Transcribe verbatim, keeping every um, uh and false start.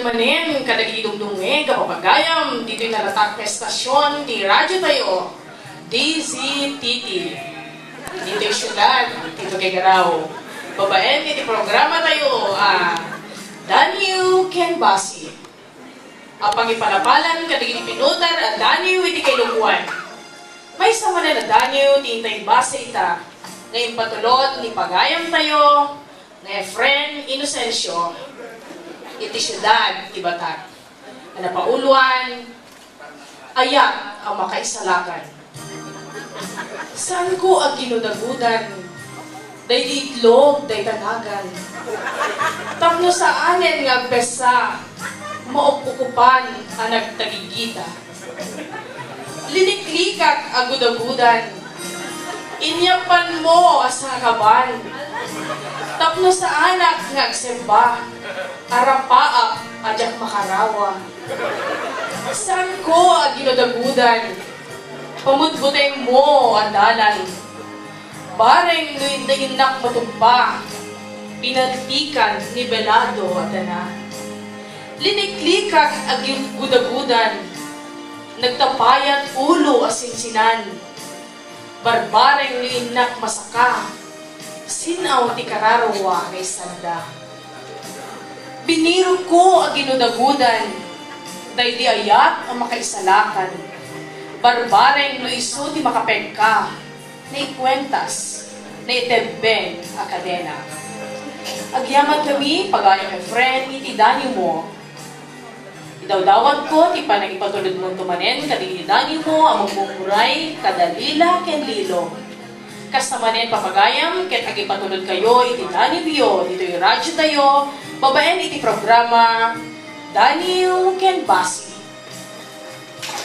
Manen kadagiti dumdumngeg a papagayam ditoy nalatak nga estasion ti radyo tayo, D Z T T. Ditoy siudad ti Tuguegarao. Babaen iti programa tayo a Daniw ken Basi. A pangipalapalan kadagiti pinutar a daniw iti kailuboan. Maysa manen a daniw ti intay basi ita nga impatulod ni pagayam tayo nga Efren Inocencio iti siudad ti Batan. A napauloan, ayat a makaisalakan. Saanko a ginudagudan daydi itlog dayta nagan. Tapno saanen nga agpessa, maokukupan a nagtagigita. Liniklikak a gudagudan, inyappanmo a sangakaban. Tapno saanak nga agsemba, arapaap a diak makarawa. Saanko a ginudagudan, pamutbutengmo a dalan. Bareng no innak matumpa, pinaltikan ni Belado a tana. Liniklikak a gi-, gudagudan, nagtapayat ulo a sinsinan. Barbareng no innak masaka, sin-aw ti kararua nga isanda. Binirokko a ginudagudan, daydi ayat a makaisalakan. Barbareng no isu ti makapekka, naikuentas, naitebbeng a kadena. Agyamankami, pagayam Efren, iti daniwmo. Idawdawatko ti panangipatulodmonto manen kadagiti daniwmo a mummunguray kada lila ken lilo. Kasta manen, papagayam, ket agipatulodkayo iti daniwyo ditoy radyo tayo, babaen iti programa Daniw ken Basi.